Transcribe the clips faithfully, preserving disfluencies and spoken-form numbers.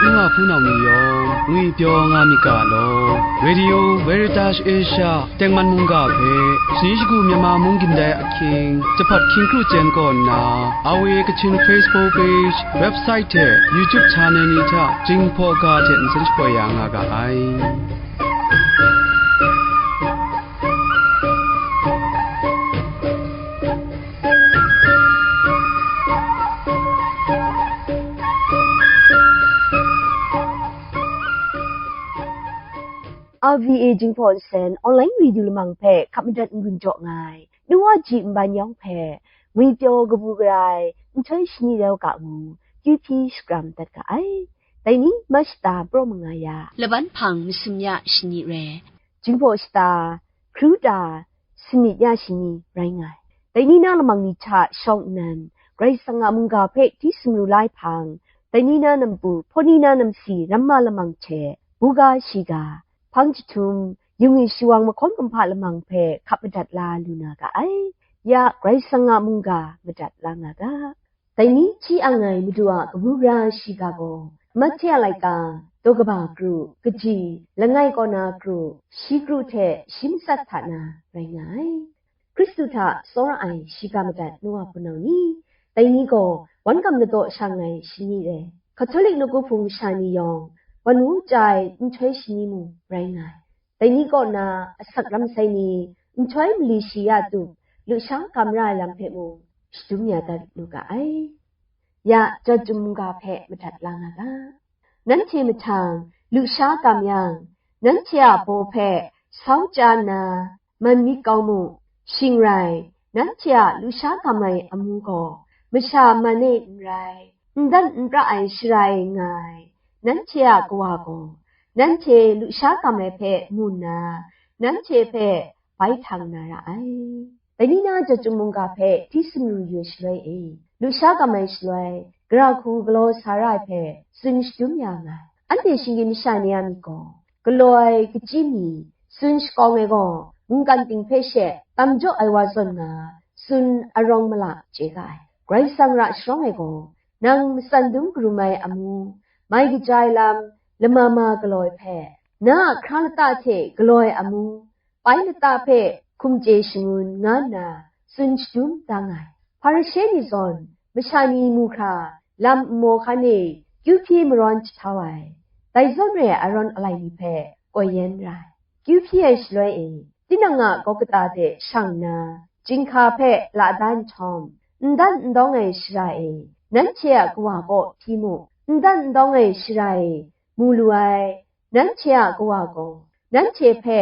N wa hpunau ni yawng ngwipyaw nga myit ga law, Radio Veritas Asia tengman mungga hpe, shani shagu Myanmar mung gindai ahkying, jahpat hkying kru chyen kaw nna, R V A Kachin Facebook page, website hte YouTube channel ni hta Jinghpaw ga hte nsen shapoi ya nga ga ai. R V A Jinghpaw Nsen online radio lamang hpe hkap madat n-gun jaw nga ai, nu wa ji nban yawng hpe, ngwipyaw kabu gara ai, nhtoi shani rau ga ngu, Q P shakram dat ga ai. Dai ni, Machta praw manga ya, Laban hpang masum ya shani re. Jinghpaw shata, Hkru ta, sanit ya shani rai nga ai. Dai ni na lamang ni hta shawng nnan, Karai Kasang a mungga hpe hti sumru la ai hpang, dai ni na nampu, hpawt ni na namsi, ramma lamang hte, buga shiga, hpang jahtum, yungwi shawang mahkawn kumhpa lamang hpe hkap madat la lu na ga ai. Ya Karai Kasang a mungga madat la nga ga. Dai ni hti ang ai Madu a kabu gara shiga gaw, Mahte a laika, daw kaba kru, kaji, langai kaw na kru, shi kru hte shi matsat hta na rai nga ai. Hkristu hta tsawra ai shiga madat nu wa hpunau ni, dai ni gaw wan gam ladaw shang ai shani re. Katolik nawku hpung masha ni yawng, wan wu chya ai nhtoi shani mung rai nga ai. Dai ni kaw na asak ram sai ni, nhtoi mali shi ya tup, lusha gam ra ai lam hpe mung shadum ya dat lu ga ai. Ya, Chyawt Chyum mungga hpe madat la nga ga. Nanhte mahtang lusha gam yang, nanhte a baw hpe sau chya nna, man myit kau mu, shing rai, nanhte a lusha gam ai amu gaw, masha man e n rai, n dan n pra ai shara e nga ai, nanhte a Kawa gaw, nanhte lusha gam ai hpe mu nna, nanhte hpe bai htang na ra ai. Dai ni na Chyawt Chyum mungga hpe hti sumru yu ai shaloi e, lusha gam ai shaloi, gara hku galaw sa ra ai hpe tsun shadum ya nga ai. Anhte shinggyim masha ni a myit gaw, galaw ai kachyi mi tsun shakawng ai gaw, mungkan ting hpe she tam jaw ai wa zawn nga, tsun arawng mala chye ga ai. Karai Kasang ra sharawng ai gaw, nang matsan dum karum ai amu, mai kaja ai lam, lama ma galaw ai hpe, na a hkra lata hte galaw ai amu, pai lata hpe hkum chye shangun nga nna tsun shadum da nga ai. Hparishe ni zawn masha ni mu hkra lam nmaw hkan e kyu hpyi marawn jahtau ai, dai zawn re ai arawn alai ni hpe koi yen ra ai. Kyu hpyi ai shaloi e, tinang a gawkata de shang nna, chyinghka hpe la da nhtawm, n dan n dawng ai shara e, nanhte a Kawa kaw hpyi mu, n dan n dawng ai shara e, mu lu ai, nanhte a Kawa gaw, nanhte hpe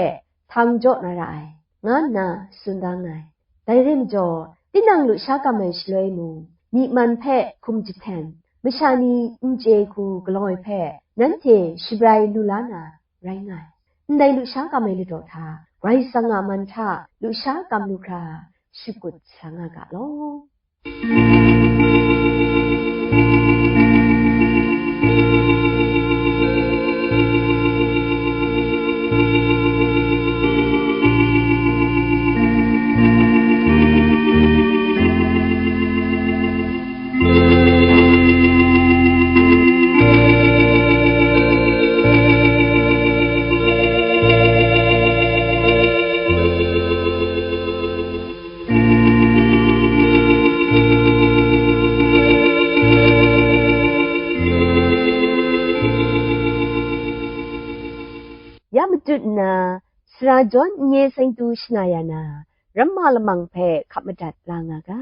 htang jaw na ra ai, nga nna tsun da nga ai. Dai rai majaw, tinang lusha gam ai shaloi mung, myi man hpe hkum jahten, masha ni n chye hku galaw ai hpe, nanhte shabrai lu la na rai nga ai. Ndai lusha gam ai ladaw hta, Karai Kasang a man hta lusha gam lu hkra, shakut sa nga ga law. Ya matut nna, sara jawn n-, nye seng tu shana ya na, ramma lamang hpe hkap madat la nga ga.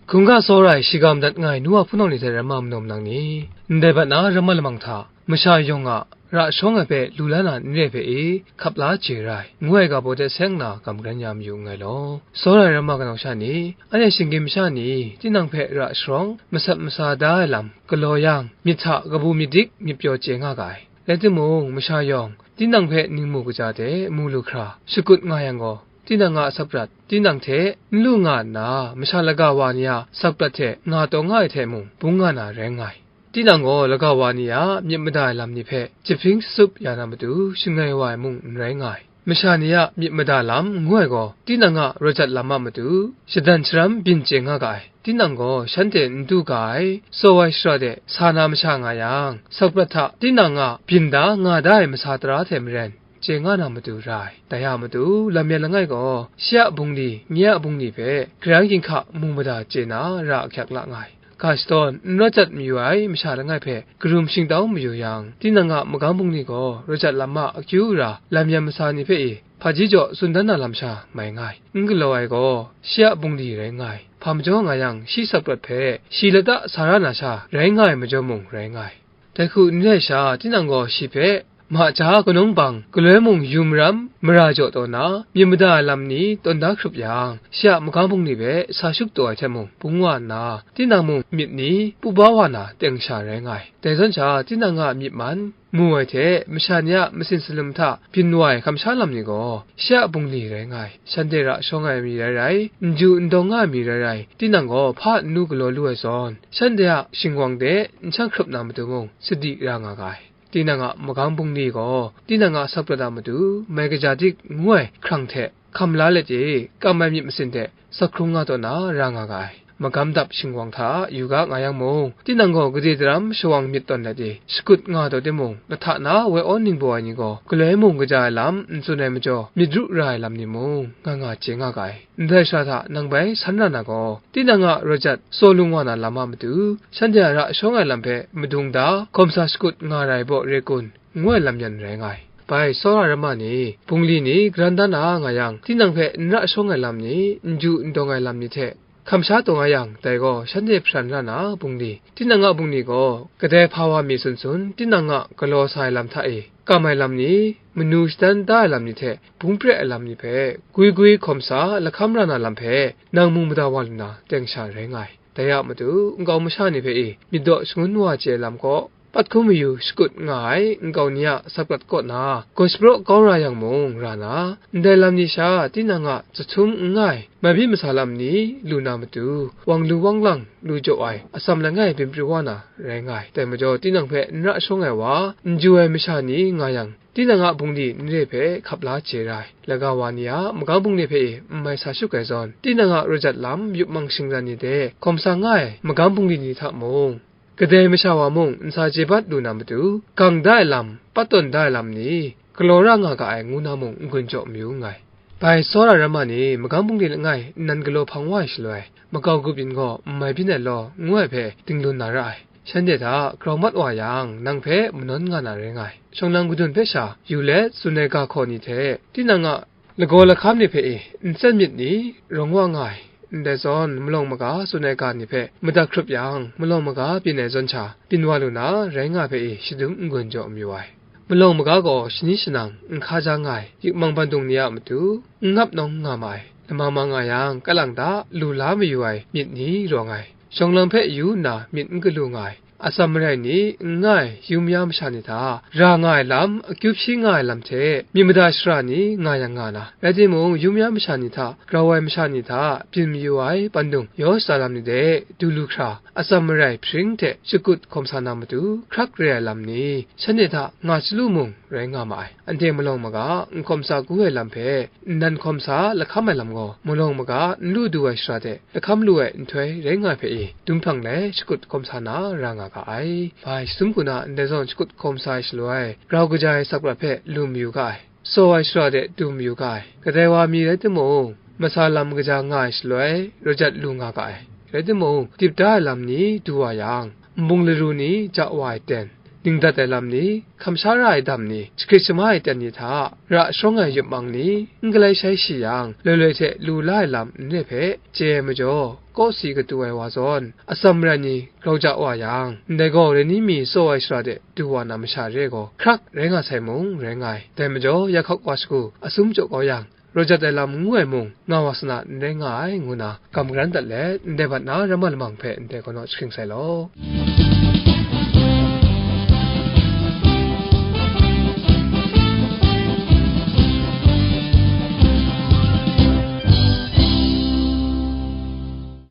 Hkungga tsawra ai shiga madat nga ai nu wa hpunau ni hte ramma manaw manang ni, ndai bat na ramma lamang hta, masha yawng a ra sharawng ai hpe lu la na n re hpe e, hkap la chye ra ai, ngu ai ga baw de seng nna kamgran ya mayu nngai law. Tsawra ai ramma kanau sha ni, anhte shinggyim masha ni, tinang hpe ra sharawng, masat masa da ai lam galaw yang, myit hta kabu myit dik myit pyaw chye nga ga ai. Rai timung, masha yawng, tinang hpe ningmu kaja de mu lu hkra shakut nga yang gaw, tinang a sakprat, tinang hte n lu nga nna, masha laga wa ni a sakprat hte nga taw nga ai hte mung bung nga na rai nga ai. Tinang gaw laga wa ni a myit mada ai lam ni hpe jahpring sasup ya na matu shangai wa ai mung n rai nga ai. Masha ni a myit mada lam ngu ai gaw, tinang a rawt jat lam a matu shadan sharam byin chye nga ga ai. Tinang gaw shanhte n du ga ai, tsaw ai shara de sa na masha nga yang, sakprat hta tinang a byin da nga da ai masa tara hte maren, chye nga na matu ra ai. Dai a matu, lam yan langai gaw, shi a bungli, nye a bungli hpe, Karai Kasang ginhka mu mada chye na ra ahkyak la nga ai. Ga shadawn n rawt jat mayu ai masha langai hpe karum shingtau mayu yang, tinang a magam bungli gaw rawt jat lam a akyu ra lam yan masa ni hpe i hpaji jaw tsun dan na lam sha mai nga ai. N galaw ai gaw shi a bungli rai nga ai. Hpa majaw nga yang, shi sakprat hpe shi lata sa ra na sha rai nga ai majaw mung rai nga ai. Dai hku n re ai sha, tinang gaw shi hpe, ma ja kanung bang, galoi mung yu maram, mara jaw taw na, myit mada ai lam ni tawn da hkrup yang, shi a magam bungli hpe sa shut taw ai hte mung, bung wa nna, tinang mung myit ni pu ba wa na teng sha rai nga ai. Dai zawn sha, tinang a myit man, mu ai hte, masha ni a masin salum hta byin wa ai kamsha lam ni gaw, shi a bungli rai nga ai. Shanhte ra shawng ai mi rai rai, n ju n dawng nga ai mi rai rai, tinang gaw hpa n nu galaw lu ai zawn, shanhte a shingwang de n shang hkrup na matu mung, sadi ra nga ga ai. Tinang a magam bungli gaw, tinang a sakprat a matu, mai kaja dik ngu ai hkrang hte, hkam la let e, kam ai myit masin hte, sak hkrung nga taw na ra nga ga ai. Magam dap shingwang hta yu ga nga yang mung, tinang gaw gade daram shawang myit tawn let e, shakut nga taw timung, lahta na woi awn ningbaw ai ni gaw, galoi mung kaja ai lam n tsun ai majaw, myit ru ra ai lam ni mung, nga nga chye nga ga ai. Ndai shara hta nang bai san ra na gaw, tinang a rawt jat tsaw lung wa na lam a matu, shanhte a ra shawng ai lam hpe madung da, hkawm sa shakut nga rai baw re kun, ngu ai lam yan rai nga ai. Bai tsawra rama ni, bungli ni garan da na nga yang, tinang hpe n ra shawng ai lam ni, n ju n dawng ai lam ni hte, hkam sha taw nga yang, dai gaw shanhte hparan ra na bungli, tinang a bungli gaw, kadai hpa wa mi sun sun, tinang a galaw sa ai lam hta e, kam ai lam ni, manu shadan da ai lam ni hte, bung pre ai lam ni hpe, gwi gwi hkawm sa lahkam ra na lam hpe, nang mu mada wa lu na, teng sha rai nga ai. Dai a matu, nkau masha ni hpe i, myit daw shangun wa chye ai lam gaw, pat hkum mayu shakut nga ai nkau ni a sakprat kaw na, gaw shapraw kau ra yang mung ra na, ndai lam ni sha tinang a jahtum n nga ai, mai byin masa lam ni lu na matu, wang lu wang lang lu jaw ai, atsam langai byin pru wa na rai nga ai. Dai majaw, tinang hpe n ra shawng ai wa, n ju ai masha ni nga yang, tinang a bungli n re hpe hkap la chye ra ai. Laga wa ni a magam bungli hpe e n mai sa shut ai zawn, tinang a rawt jat lam yup mang shingran ni de hkawm sa nga ai magam bungli ni hta mung, kadai masha wa mung n sa chye bat lu na matu, gang da ai lam, pat tawn da ai lam ni, galaw ra nga ga ai ngu na mung n-gun jaw mayu nngai. Bai tsawra rama ni magam bungli langai nnan galaw hpang wa ai shaloi, makau grup yin gaw n mai byin ai law, ngu ai hpe dinglun na ra ai. Shanhte hta grau mat wa yang, nang hpe manawn nga na rai nga ai. Shawng lang kadun hpe sha yu let, tsun ai ga hkaw ni hte, tinang a lagaw lahkam ni hpe e, nsen myit ni rawng wa nga ai. Ndai zawn, malawng maga tsun ai ga ni hpe madat hkrup yang, malawng maga byin ai zawn sha, byin wa lu na rai nga ai hpe e, shadum n-gun jaw mayu ai. Malawng maga gaw shani shanang n hka ja nga ai, yikmang bandung ni a matu n ngap nawng nga ma ai. Lama ma nga yang, kalang ta lu la mayu ai myit ni rawng ai. Shawng lang hpe yu nna myit n galu nga ai, atsam marai ni n nga ai yum ya masha ni hta ra nga ai lam, akyu hpyi nga ai lam hte myit mada shara ni nga yang nga na, rai timung, yum ya masha ni hta grau ai masha ni hta byin mayu ai bandung yaw shada lam ni de du lu hkra, atsam marai hpring hte shakut hkawm sa na matu hkrak re ai lam ni, shanhte hta nga chyalu mung rai nga ma ai. Anhte malawng maga n hkawm sa gu ai lam hpe, nnan hkawm sa lahkam ai lam gaw, malawng maga n lu du ai shara de lahkam lu ai nhtoi rai nga ai hpe e, dum hprang lai shakut hkawm sa na ra nga ga ai. Bai sum hku na ndai zawn shakut hkawm sa ai shaloi, grau kaja ai sakprat hpe lu mayu ga ai, tsaw ai shara de du mayu ga ai. Kadai wa mi rai timung, masa lam kaja nga ai shaloi, rawt jat lu nga ga ai. Rai timung, dip da ai lam ni du wa yang, nbung laru ni ja wa ai ten, ningdat ai lam ni, hkam sha ra ai dam ni, jahkrit shama ai ten ni hta, ra shawng ai yup mang ni, n galai shai shi yang, loi loi hte lu la ai lam n re hpe, chye ai majaw, kawsi katu ai wa zawn, atsam marai ni grau ja wa yang, ndai gaw rai ni mi tsaw ai shara de du wa na masha re ai gaw, hkrak rai nga sai mung rai nga ai. Dai majaw, ya hkawk wa shagu, asum jaw kau yang, rawt jat ai lam ngu ai mung, nga wa sa na n rai nga ai, ngu na, kam garan dat let, ndai bat na ramma lamang hpe ndai gaw naw jahkring sai law.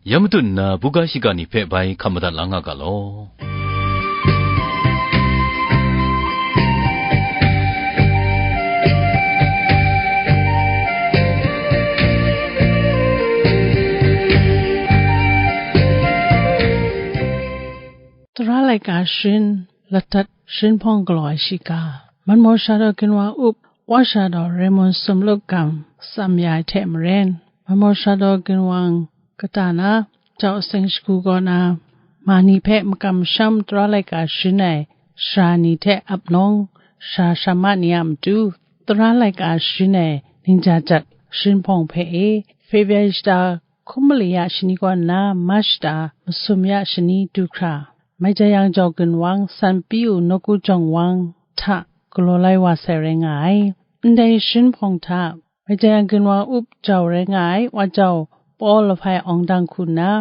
Ya matut nna buga shiga ni hpe bai hkap madat la nga ga law. Tara laika sharin ladat sharin hpawng galaw ai shiga, Manmawsha daw ginwang up, washa daw Raymond Sumluk Gam tsam ya ai hte maren, Manmawsha daw ginwang kata na, jau seng shagu kaw na, ma ni hpe makam masham tara laika sharin ai sara ni hte ap nawng, sara sara ma ni a matu, tara laika sharin ai ningja jat sharin hpawng hpe e, February shata hkum mali ya shani kaw nna, March shata masum ya shani du hkra, Maijayang jau ginwang San Piu nawku jawng wang hta galaw lai wa sai rai nga ai. Ndai sharin hpawng hta, Maijayang ginwang up jau rai nga ai, wa jau Paul lahpai awng dang hku nna,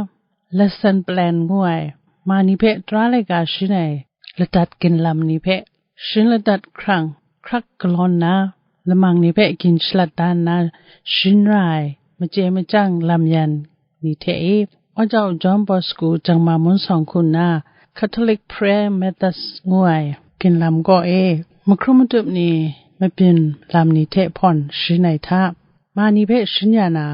lesson plan ngu ai, ma ni hpe tara laika sharin ai ladat ginlam ni hpe, sharin ladat hkrang hkrak galaw nna, lamang ni hpe gin shalat da nna, sharin ra ai, machye machyang lam yan ni hte e, wa jau John Bosco Jangma Mun Sawng hku nna, Catholic Prayer Methods ngu ai ginlam kaw e, mahkrum matup ni mabyin lam ni hte hpawn sharin ai hta, ma ni hpe sharin ya na,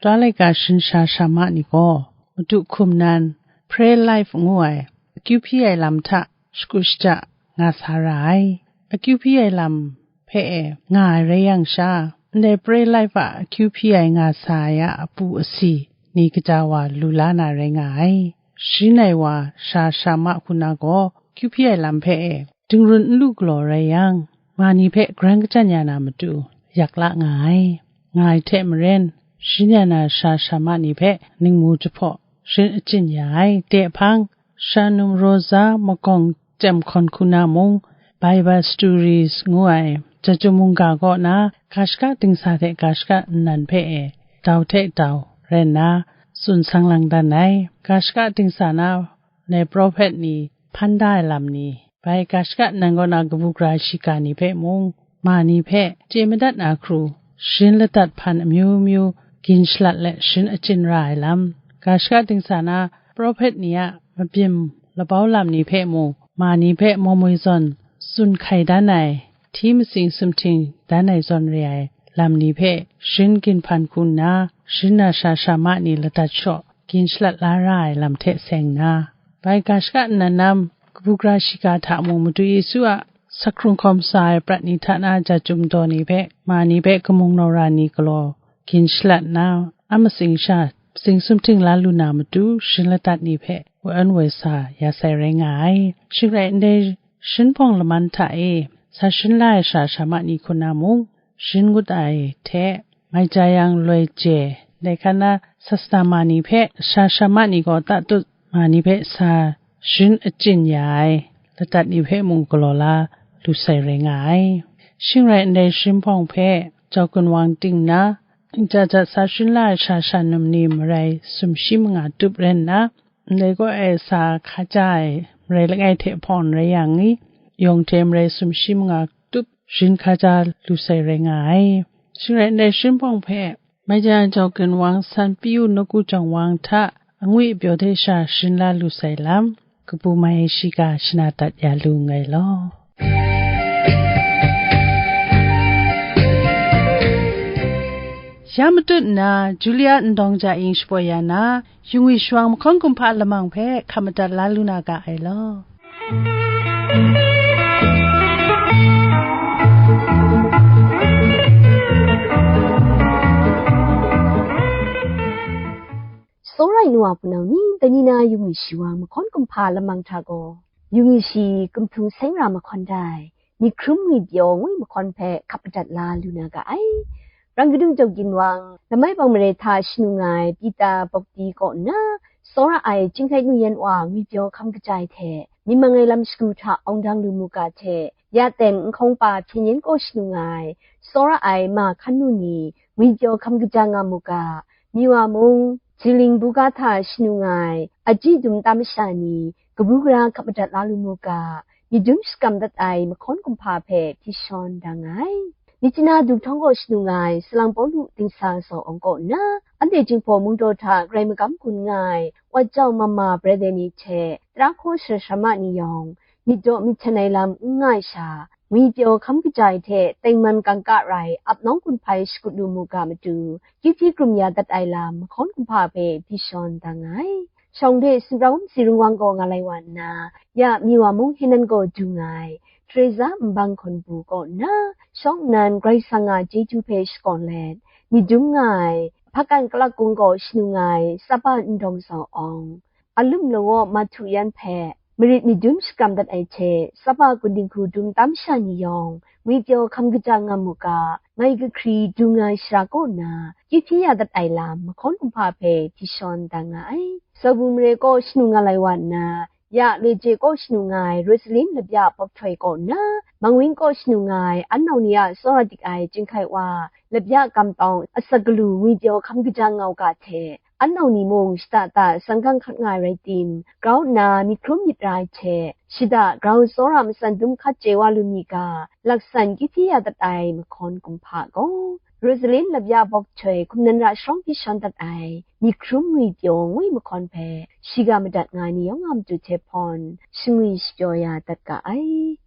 tara laika sharin sara sara ma ni gaw, madu hkum nan, Pray Life ngu ai, akyu hpyi ai lam hta shakut shaja nga sa ra ai. Akyu hpyi ai lam hpe e nga ai rai yang sha, ndai Pray Life a akyu hpyi ai nga sa ai a apu asi ni kaja wa lu la na rai nga ai. Sharin ai wa sara sara ma hku na gaw, akyu hpyi ai lam hpe e dingrun n lu galaw rai yang, ma ni hpe grai kachyan ya na matu yak la nga ai, nga ai hte maren, sharin ya na sara sara ma ni hpe ningmu jahpaw sharin achyin ya ai. De hpang, Shanum Rosa magawng chyam hkawn hku na mung, Bible Stories ngu ai, Jajum mungga kaw na, ga shaka dingsa hte ga shaka nnan hpe e, dau hte dau rai nna, tsun sang lang dan ai. Ga shaka dingsa na, ndai prophet ni hpan da ai lam ni, bai ga shaka nnan kaw na kabu gara shiga ni hpe mung, ma ni hpe chye madat na hkru, sharin ladat hpan amyu myu gin shalat let sharin achyin ra ai lam, ga shaka dingsa na prophet ni a mabyin labau lam ni hpe mung, ma ni hpe mawmwi zawn tsun hkai dan ai, hti matsing sumhting dan ai zawn re ai lam ni hpe sharin ginhpan hku nna, sharin na sara sara ma ni ladat shaw gin shalat la ra ai lam hte seng nna, bai ga shaka nnan nam, kabu gara shiga hta mung Madu Yesu a sakhkrung hkawm sa ai prat ni hta na ja chyum daw ni hpe, ma ni hpe kamung naw ra ni galaw gin shalat nna, a matsing sha, matsing sumhting la lu na matu, sharin ladat ni hpe woi an woi sa ya sai rai nga ai. Shing rai ndai, sharin hpawng laman hta e sa sharin la ai sara sara ma ni hku na mung, sharin ngut ai hte, mai ja yang loi je, dai hkan na sasana ma ni hpe sara sara ma ni gaw tatut ma ni hpe sa sharin achyin ya ai ladat ni hpe mung galaw la lu sai rai nga ai. Shing rai ndai, sharin hpawng hpe jau ginwang ting nna, nja jat sa sharin la ai sara sara num ni marai sumshi manga tup rai nna, ndai kaw e sa hkaja ai marai langai hte hpawng rai yang i, yawng hte marai sumshi manga tup sharin hkaja lu sai rai nga ai. Shing rai ndai, sharin hpawng hpe mai ja yang jau ginwang San Piu nawku jawng wang hta angwi apyaw hte sha sharin la lu sai lam, kabu mai ai shiga shana dat ya lu nngai law. Ya matut nna, Julia Ndawng Ja Ing shapoi ya na, Yungwi Shawang mahkawn kumhpa lamang hpe hkap madat la lu na ga ai law. Tsawra ai nu wa hpunau ni, dai ni na Yungwi Shawang mahkawn kumhpa lamang hta gaw, Yungwi Shi Kumhtung Seng Ra mahkawn dai, Myi Hkrum Ngwi Pyaw ngwi mahkawn hpe hkap madat la lu na ga ai. Rang kadung jau ginwang, Lamai Bang Mare hta shanu nga ai Pita Bawkti kaw nna, tsawra ai Chyinghkai Nu Yan Wa Ngwi Pyaw Hkam Kaja ai hte, myi mang ai lam shagu hta awng dang lu mu ga hte, ya teng Nhkawng Pa Hpyen Yen kaw shanu nga ai, tsawra ai Ma Hkan Nu ni Ngwi Pyaw Hkam Kaja nga mu ga, Myi wa mung, Ziling buga hta shanu nga ai, aji dum tam masha ni, kabu gara hkap madat la lu mu ga, myit dum shakam dat ai mahkawn kumhpa hpe hti shawn da nga ai. Myitkyina Duhktawng kaw shanu nga ai, salang Pawlu dingsa saw awng kaw nna, anhte Jinghpaw mungdaw hta grai magam gun nga ai Wat Jau Mama Brethren ni hte tara hkaw shara sharama ni yawng, myit daw myit hten ai lam n nga ai sha, ngwi pyaw hkam kaja ai hte tengman kangka rai ap nawng gun hpai shakut lu mu ga matu, kyu hpyi krum ya dat ai lam mahkawn kumhpa hpe hpyi shawn da nga ai. Shawng de sinprang wumsi rungwang gaw nga lai wa nna, ya Miwa mung Henan gaw du nga ai, Teresa Nbang Hkawnbu kaw nna, shawng nnan Karai Kasang a chyeju hpe shakawn let, myit dum nga ai, Hpakan Kalak Kung kaw shanu nga ai, Sapa Ndawng Zau Awng, Alum Law Mahtu Yan hpe marit myit dum shakram dat ai hte, Sapa Kun Dinghku dum tam sha ni yawng, ngwi pyaw hkam kaja nga mu ga, mai kahkri du nga ai shara kaw nna, kyu hpyi ya dat ai lam mahkawn kumhpa hpe hpyi shawn da nga ai. Sawbu mare kaw shanu nga lai wa nna, ya Loi Je kaw shanu nga ai Rosalin Labya Bawk Htoi kaw nna, Mangwin kaw shanu nga ai an nau ni a tsawra dik ai Chyinghkai Wa Labya Kam Tawng asak galu ngwi pyaw hkam kaja nga u ga hte, an nau ni mung shada da sanggang hkat nga ai rai tim, grau nna myit hkrum myit ra ai hte, shada grau tsawra matsan dum hkat chye wa lu mi ga, laksan kyu hpyi ya dat ai mahkawn kumhpa gaw, Rosalin Labya Bawk Htoi hkum nan ra sharawng hpyi shawn dat ai myit hkrum ngwi pyaw ngwi mahkawn hpe shiga madat nga ai ni yawng a matu hte hpawn shangwi shapyaw ya dat ga ai.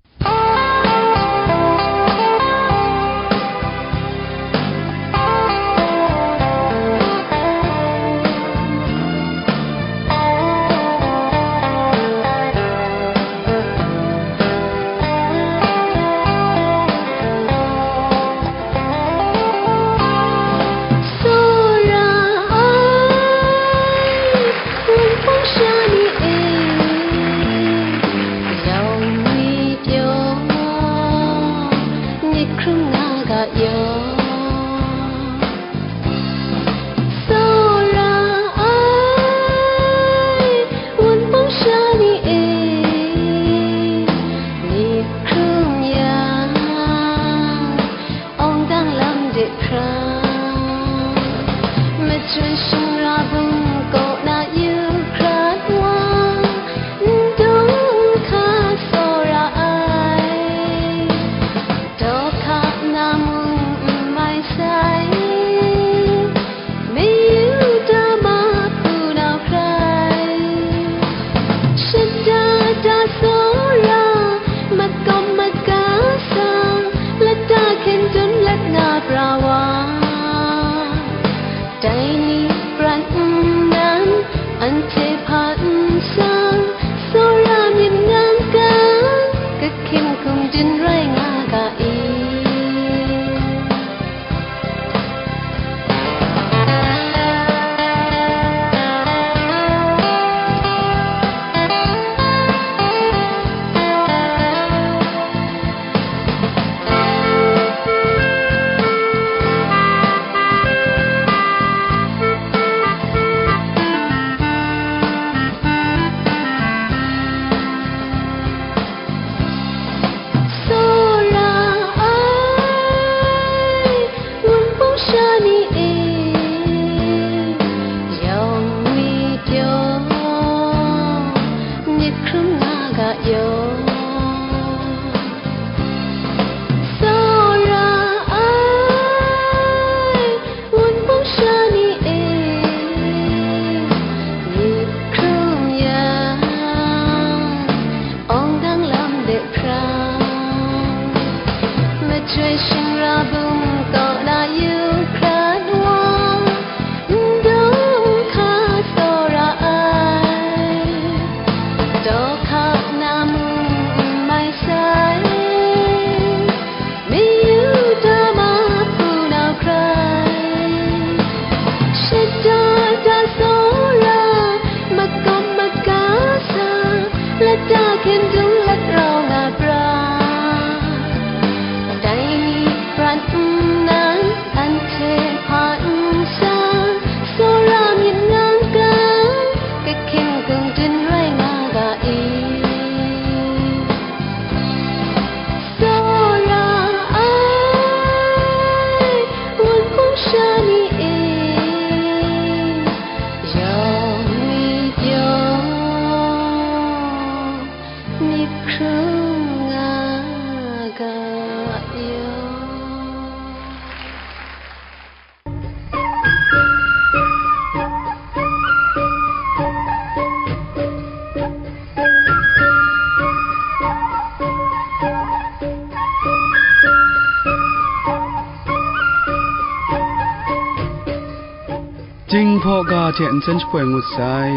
hte nsen shapoi ngut sai.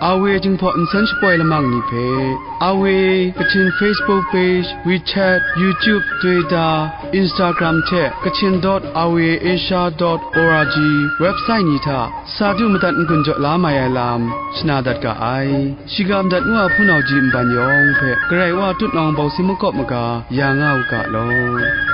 A W Jinghpaw nsen shapoi lamang ni hpe, A W Kachin Facebook page, WeChat, YouTube, Twitter, Instagram hte Kachin dot R V A Asia dot O R G website ni hta sa du madat n-gun jaw la mai ai lam shana dat ga ai. Shiga madat ngu a hpunau ji nban yawng hpe Karai Wa tutnawng bawsi makawp maga ya nga u ga law.